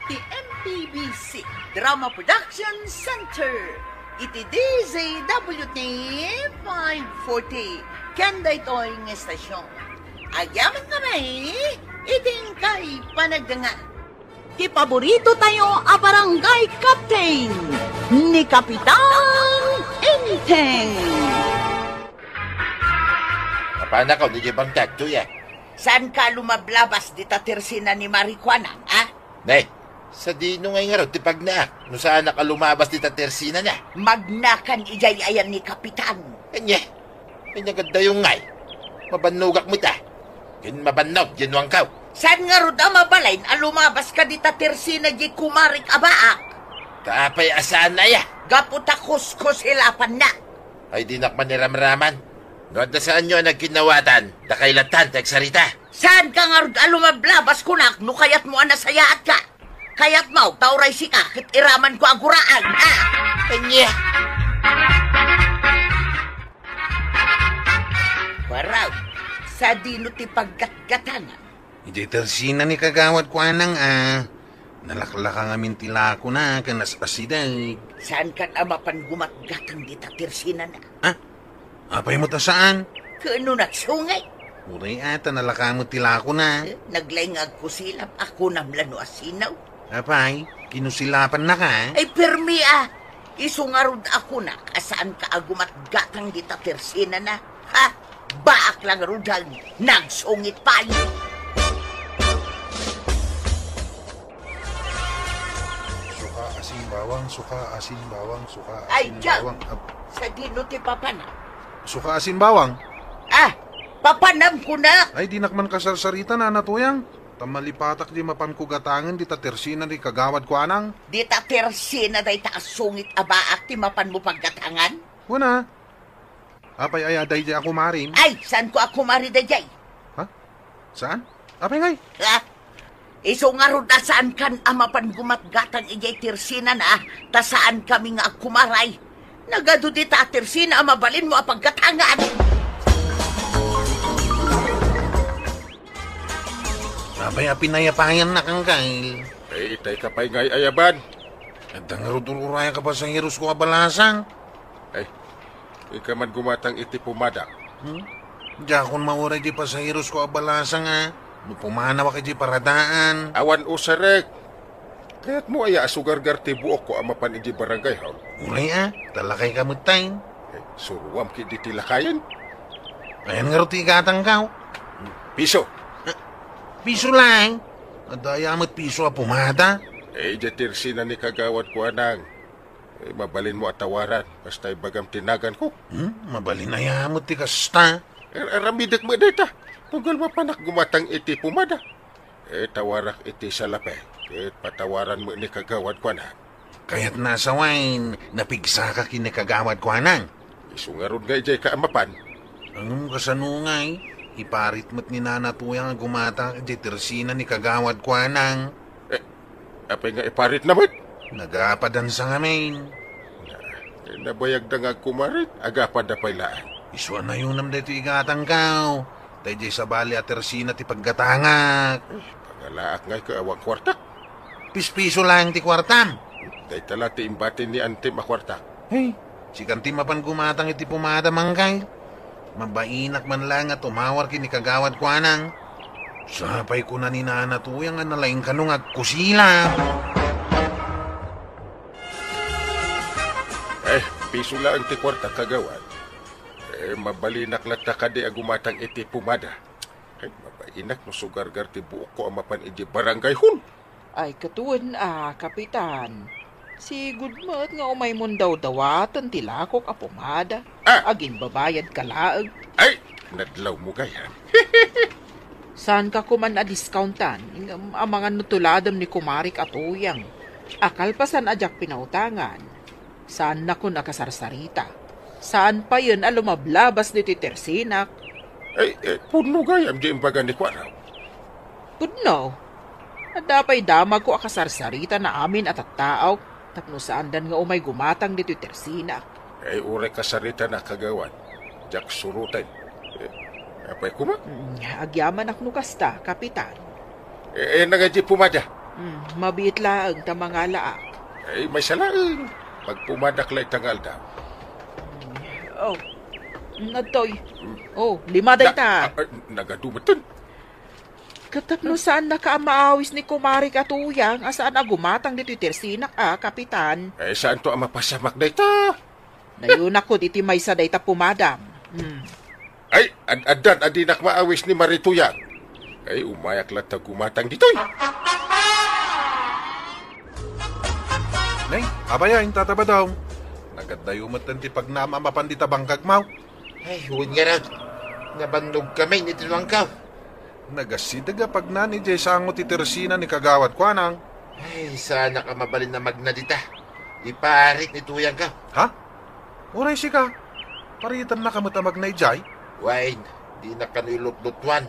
ti M P B C Drama Production Center iti D Z W T five forty ken daytoy nga estasyon. Agyaman kami iti inkay panagdengngeg. Ti paborito tayo a barangay captain, ni Kapitan Enteng. Apanakaw, di barangay captain, eh. Saan ka lumablabas dita tersina ni Marijuana, ha? Nay, sadino ngay ngarud ti pagnaak no saanak a lumabas dita tersinana? Magnakan idiay ayan ni Kapitan. Anya? Anya kaddayo ngay? Mabannogak met a. Ken mabannog, yanuangkaw. Saan ngarud a mabalin a lumabas ka dita tersina di kumarik a baak? Ta apay a saan aya? Gapu ta kuskusilapanna. Ay, dinak man iramraman. No adda saanyo a nagkinnawatan, dakay lattan ti agsarita. Saan ka ngarud a lumablabas kunak no kayatmo a nasayaat ka? Kayatmo, ta uray sika, ket iraman ko a guraan, a? Anya? Waraw, sadino ti paggatgatangan? Idiay tersina ni Kagawad Kuanang a nalaklaka ngamin ti lakona ken as-asideg. Saan kan a mapan gumatgatang dita tersinana? Ha? Apay met a saan? Ken no nagsungit? Uray a, ta nalaka met ti lakona. Eh, naglaing nga agkusilap, a kunam la no asinaw. Apay, kinusilapannaka? Ay, permi a. Isu ngarud a kunak a saan ka a gumatgatang dita tersinana. Ha? Baak la ngaruden, nagsungit pay. Suka, asin, bawang, suka, asin, bawang, suka, Ay, asin, Jack! Bawang. Ap- Sadino ti papanam? Suka, asin, bawang. Ah, papanam kunak. Ay, dinak man kasarsarita, Nana Tuyang. Ta malipatak di mapanko gatangen dita tersina ni Kagawad Kuanang. Dita tersina dayta a sungit a baak ti mapanmo paggatangan? Wen a. Apay aya daydiay a kumarim? Ay, saanko a kumari daydiay. Ha? Saan? Apay ngay? Ha? Isu ngarud a saankan a mapan gumatgatang idiay tersinana, ta saankami nga agkumaray. Nagadu dita a tersina a mabalinmo a paggatangan. Apay a pinayapayannak, Angkel? Ay, itay ka pay nga ay-ayaban. Adda ngarud ur-urayek a pasaherosko a balasang. Ay, ika man gumatang iti pumada. Hmm? Diakon mauray di pasaherosko a balasang a. No pumanawak iti paradaan. Awan usarek. Kayatmo aya a sugargar ti buokko a mapan iti barangay hall? Uray a, ta lakay ka met tayen. Eh, suruam ketdi ti lakayen. Ayan ngarud ti igatangko. Piso. Eh, piso lang. Adda aya met piso a pumada. Eh, idiay tersina ni Kagawad Kuanang. Eh, mabalinmo a tawaran, basta ibagam ti naganko. Hmm? Mabalin aya met ti kasta? Eh, aramidek met dayta. Tunggal mapanak gumatang iti pumada. Eh, tawarak iti salape. Ket patawaran met ni Kagawad Kuanang. Kayatna a sawen, napigsaka ken ni Kagawad Kuanang. Isu ngarud nga idiay ka a mapan. Ngem kasano ngay, iparit met ni Nana Tuyang a gumatang idiay tersina ni Kagawad Kuanang. Eh, apay nga iparitna met? Nagapadansa ngamin. Na, eh, nabayagda nga agkumarit, agapada pay laeng. Isu a nayonam daytoy igatangko. Ta idiay sabali a tersina ti paggatangak. Pangalaak ngay ket awan kuartak. Pispiso laeng ti kuartam. Dayta la ti imbati ni Antem a kuartak. Hey, sikan ti mapan gumatang iti pumada, Mangkay. Mabainak man laeng a tumawar ken ni Kagawad Kuanang. Sapay kuna ni Nana Tuyang a nalaing kano nga agkusila. Eh, piso laeng ti kuarta, Kagawad. Eh, mabalinak latta kadi a gumatang iti pumada. Ay, mabainak no sugargar ti buokko a mapan idiay barangay hall. Ay, katuen a, Kapitan. Sigud met nga umaymon dawdawaten ti lakok a pomada. Ah! Agin babayad ka laeng. Ay, nadlawmo gayam. Saanka koman a discountan, ngem amangan no tuladem ni kumarik a tuyang. A kalpasan a diak pinautangan, saannakon a kasarsarita. Saan payen a lumablabas ditoy tersinak. Ay, eh, pudno gayam diay imbaga ni Kuaraw. Pudno. Adda pay damagko a kasarsarita na amin a tattao tapno saandan nga umay gumatang ditoy tersinak. Ay, uray kasarita na, kagawad. Diak suroten. Eh, apay koma? Mm, agyamanak no kasta, Kapitan. Eh, eh, nagaji pomada. Mm, mabiit laeng ta mangalaak. Ay, maysa laeng. Pagpumadak la ita nga aldaw. Mm, oh. Mm, adtoy. Mm. Oh, lima dayta. Na-, ah, ah, nagadu metten. Ket tapno saannaka a maawis ni kumarik a tuyang a saan a gumatang ditoy tersinak a, Kapitan. Eh, saanto a mapasamak dayta? Nayonakon iti maysa dayta pomadam. Hmm. Ay, ad-addan a dinak maawis ni Mari Tuyang. Ay, umayak latta gumatang ditoy. Nay, apay a, Tata Badong? Nagaddayo metten ti pagnaam a mapan dita bangkagmo. Ay, wen ngarud. Nabannogkami ni tuyangko. Nagasideg a pagnan idiay sango ti tersina ni Kagawad Kuanang. Ay, saanak a mabalin a magna dita. Iparit ni tuyangko. Ha? Uray sika, paritennaka met a magna idiay? Wen, dinak kano ilutlutuan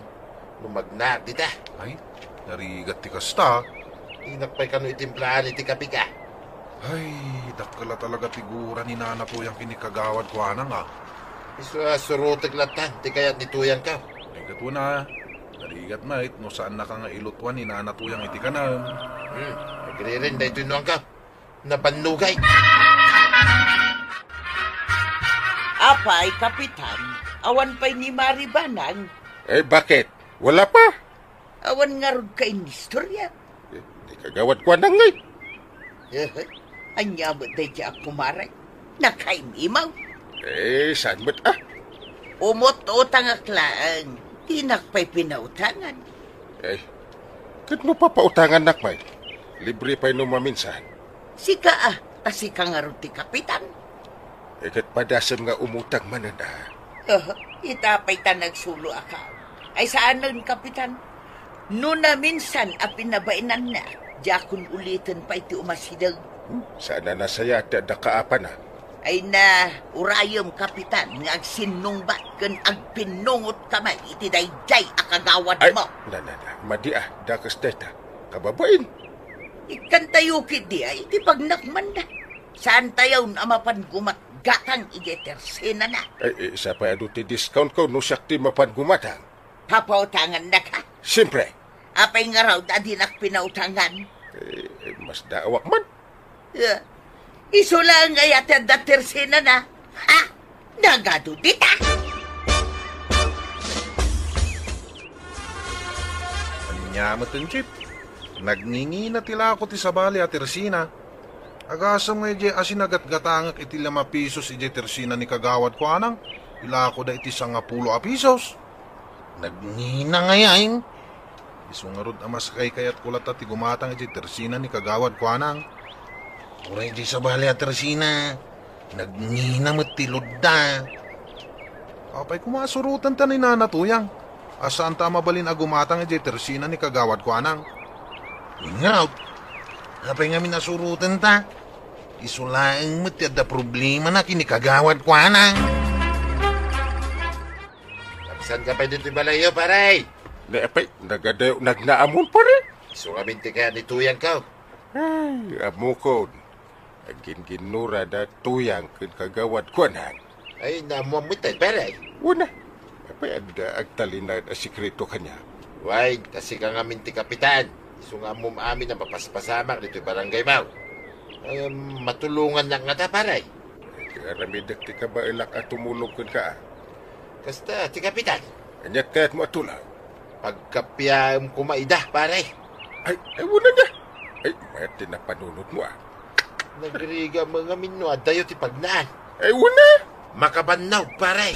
no magnaak dita. Ay, narigat ti kasta. Dinak pay kano itimplaen iti kapika. Ay, dakkel a talaga ti gura ni Nana Tuyang ken ni Kagawad Kuanang, a. Isu a surotek lattan ti kayat ni tuyangko. Ay, ket wen a, narigat met no saannaka nga ilutuan ni Nana Tuyang iti kanem. Hmm, agriren daytoy nuangko. Nabannogay. Apay, Kapitan, awan pay ni Mari Banang? Eh, bakit? Wala pa? Awan ngarud ka inistorya? Eh, ni Kagawad Kuanang ngay. Eh, ania met daydiay a kumaray? Nakaim-imaw? Eh, saan met, a? Umut-utangak laeng. Dinak pay pinautangan. Eh, ket no papautangannak met, libre pay no maminsan. Sika, a, ta sika ngarud ti kapitan. Eh, ket padasem nga umutang manen, a. Oh, ita pay ta nagsuloak. Ay, saanen, kapitan. No naminsan a pinabainanna, diakon uliten pay ti umasideg. Hmm, saan a nasayaat ti adda kaapana. Ay na, urayem, kapitan, nga agsinnungbat ken agpinnungotka met iti daydiay a kagawadmo. Ay, na, na, na, madi a, dakes dayta. Kababain. Ikkantayo ketdi a iti pagnakmanna. Saantayon a mapan gumatgatang idiay tersenana. Ay, eh, sapay adu ti discountko no siak ti mapan gumatang. Papautangannaka? Siempre. Apay ngarud a dinak pinautangan? Eh, masdaawak man. Eh, isu laeng aya ti adda tersenana? Ha? Nagadu dita? Ania met, Chief? Nagngingina ti lako ti sabali a tersina. Agasem nga idiay a sinagatgatangek iti lima pesos idiay tersina ni Kagawad Kuanang, ilakoda iti sangapulo a pesos. Nagngina ngay, a. Isu ngarud a mas kaykayatko latta ti gumatang iti tersina ni Kagawad Kuanang. Uray di sabali a tersina, nagngina met ti loadda. Apay koma a surotenta ni Nana Tuyang a saanta a mabalin a gumatang iti tersina ni Kagawad Kuanang. Wen ngarud, apay ngamin a surotenta? Isu laeng met ti adda problemana ken ni Kagawad Kuanang. Agsanka pay ditoy balayyo, pare? Ne, apay, nagadayo, nagnaamon, pare? Isu ngamin ti kayat ni tuyangko. Ay, ammokon. Agginginnurada tuyang ken Kagawad Kuanang. Ay, naammoam met, pare. Wen a. Apay adda agtalinaed a sekreto kaniak? Wen, ta sika ngamin ti kapitan. Isu nga ammom amin a mapaspasamak ditoy barangaymo. Ay, matulongannak ngata, pare. Ti aramidek ti kabaelak a tumulong kenka, a. Kasta, ti kapitan. Ania ti kayatmo a tulong? Pagkapiaem koma ida, pare. Ay, ay, wen a. Ay, mayat ti napanunotmo, a. Nagrigat met ngamin no addayo ti pagnaan. Ay, wen a. Makabannog, pare.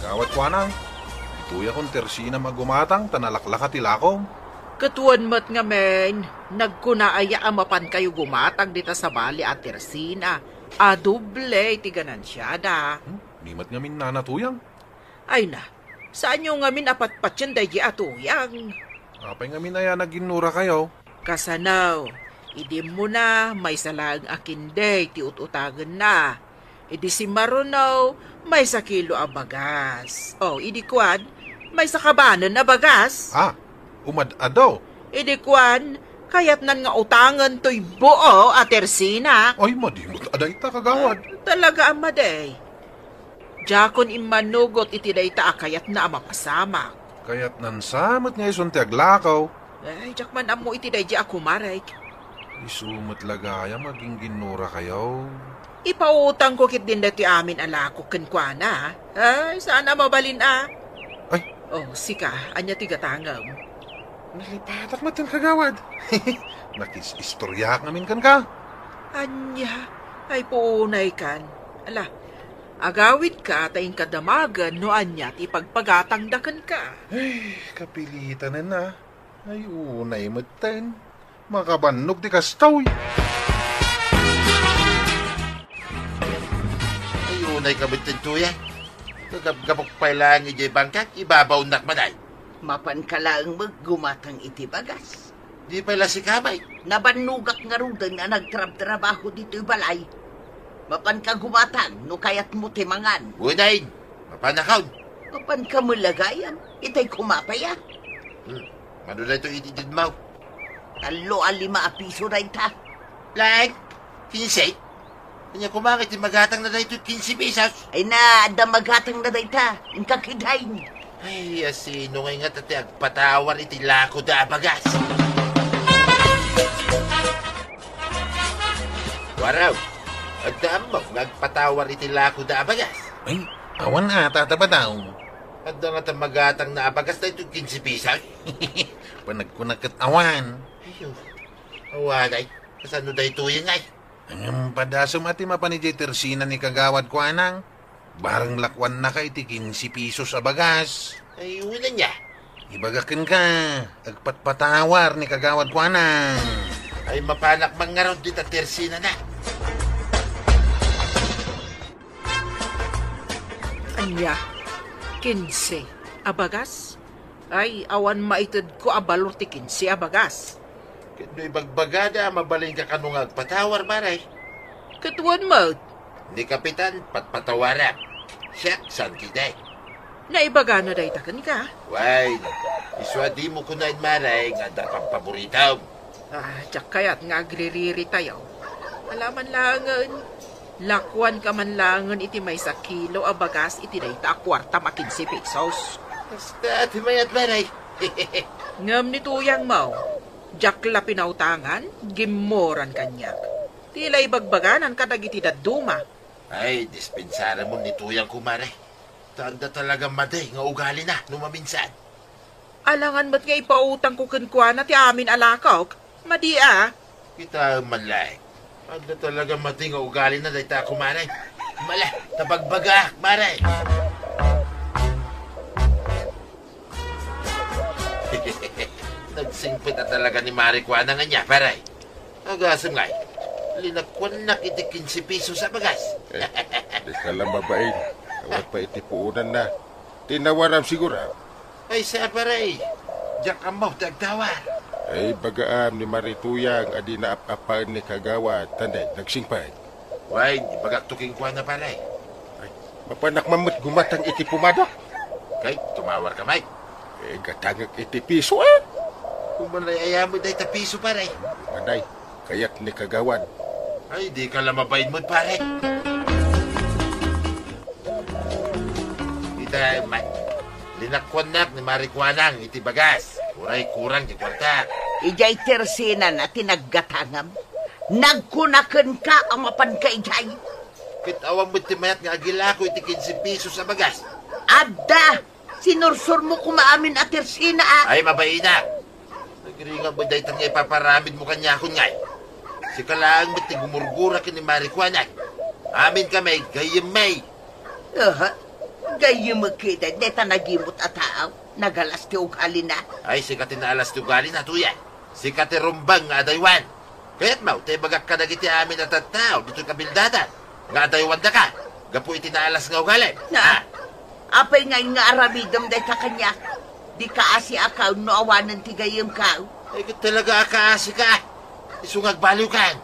Kagawad Kuanang, ditoyakon Tersinam a gumatang ta nalaklaka ti lakom. Ket wen met ngamin, nagkuna aya a mapankayo gumatang dita sabali a Tersina a doble ti ganansiada? Hmm, ni met ngamin nana tuyang. Ay na, saanyo ngamin a patpatien daydi a tuyang? Apay ngamin aya naginnurakayo? Kasano, idi immuna, maysa laeng a kende ti ut-utangenna. Idi simmaruno, maysa kilo a bagas. O, idi kuan, maysa kabanen a bagas. Ah, umad-ado. Idi kuan, kayatnan nga utangen toy buo a Tersina. Ay, madi met a dayta, kagawad. Ah, talaga a madi. Diakon immanugot iti dayta a kayatna a mapasamak. Kayatnan sa met nga isun ti aglakaw. Ay, diak man ammo iti daydi a kumarek. Isu met la gayam a gingginnurakayo. Ipautangko ketdin daytoy amin a lakok kenkuana. Ay, saan a mabalin a. Ay. O, sika, ania ti gatangem? Nalipatak met ken kagawad. Nakis-istoriaak ngamin kenka. Ania? Ay, puunaykan. Ala, agawidka ta inka damagen no ania ti ipagpagatangda kenka. Ay, kapilitanen a. Ay, unay metten. Makabannog ti kastoy. Ay, unay ka metten, tuyang. Gagabgabok pay laeng idiay bangkak, ibabaonnak man ay. Mapanka laeng met gumatang iti bagas. Di pay la sika, bay. Nabannogak ngaruden a nagtrabtrabaho ditoy balay. Mapanka gumatang no kayatmo ti mangan. Unayen, mapanakon. Mapanka met la gayam, itay koma pay a. Hmm. Mano daytoy iti didmaw? Tallo a lima a piso dayta. Laeng, kinse? Ania koma nga iti magatangna daytoy kinse pesos? Ay na, adda magatangna dayta. Inka ketdin. Ay, asino ngay ngata ti agpatawar iti lakoda a bagas? Waraw, adda ammom nga agpatawar iti lakoda a bagas? Ay, awan a, Tata Badong. Adda ngata magatangna a bagas daytoy kinse pesos? Panagkunak ket awan. Ayo, awanay. Kasano daytoy ngay? Ngem padasum a ti mapan idiay Tersina ni Kagawad Kuanang. Bareng lakuannaka iti kinse pesos a bagas. Ay, unayen nia. Ibagak kenka, agpatpatawar ni Kagawad Kuanang. Ay, mapanak man ngarud dita Tersinana. Ania? Kinse a bagas? Ay, awan maitedko a balor ti kinse a bagas. Ket no ibagbagada a mabalinka kano nga agpatawar, pare? Ket wen met. Ni Kapitan, patpatawaram. Siak, saan ketdi. Naibagana dayta kenka? Wen, isu a dimo kunaen, pare, nga adda pampaboritom. Ah, diak kayat nga agririritayo. Ala man laengen, lakuanka man laengen iti maysa kilo a bagas iti dayta a kuartam a kinse pesos. Kasta ti mayat, pare. Ngem ni tuyangmo, diak la pinautangan, gimmoran kaniak. Ti la ibagbaganan kadagiti dadduma. Ay, dispensaramon ni tuyangko, pare. Ta adda talaga madi nga ugalina no maminsan. Alangan met nga ipautangko kenkuana ti amin a lakok. Madi a. Kitaem man laeng. Adda talaga madi nga ugalina dayta a kumare. Mala, ta bagbagaak, pare. Nagsingpet a talaga ni Mare Kuana nga ania, pare. Agasem ngay, linakuannak iti kinse pesos a bagas. Eh, dika la mabain. Awan pay iti puonanna. Tinawaram siguro. Ay, sa, pare. Diak ammo ti agtawar. Ay, bagaam ni Mare Tuyang a dina ap-apaen ni Kagawad, ta nagsingpet. Wen, ibagakto kenkuana, pare. Ay, mapanak man met gumatang iti pumadak. Kay, tumawarka met. Eh, gatangek iti peso, a. Kumanay aya met dayta peso, pare. Manay, kayat ni Kagawad. Ay, dika la mabain met, pare. Ita met. Linakuannak ni Mare Kuanang iti bagas. Uray kurang ti kuarta. Idiay Tersinana ti naggatangam. Nagkuna kenka a mapanka idiay. Ket awan met ti mayat nga agilako iti kinse pesos a bagas. Adda! Sinursurmo koma amin a Tersina, a. Ay, mabaina. Nagringat met dayta nga ipaparamidmo kaniakon ngay. Sika laeng met ti gumurgura ken ni Mare Kuanang. Amin kami, gayyem mi. Aha. Gayyemek ketdi dayta nagimut a tao. Nagalas ti ugalina. Ay, sika ti naalas ti ugalina, Tuya. Sika ti rumbeng nga adaywan. Kayatmo ta ibagak kadagiti amin a tattao ditoy kabildatan nga adaywandaka gapu iti naalas nga ugalim. Na, Ah, apay nga nga aramidem dayta kaniak? Di kaasiak no awanen ti gayyemko. Ay, ket talaga a kaasika. Isu nga agbaliwkan.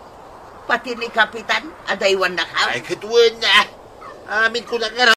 Pati ni Kapitan, adaywannaka. Ay, ket wen na. Amin ko na nga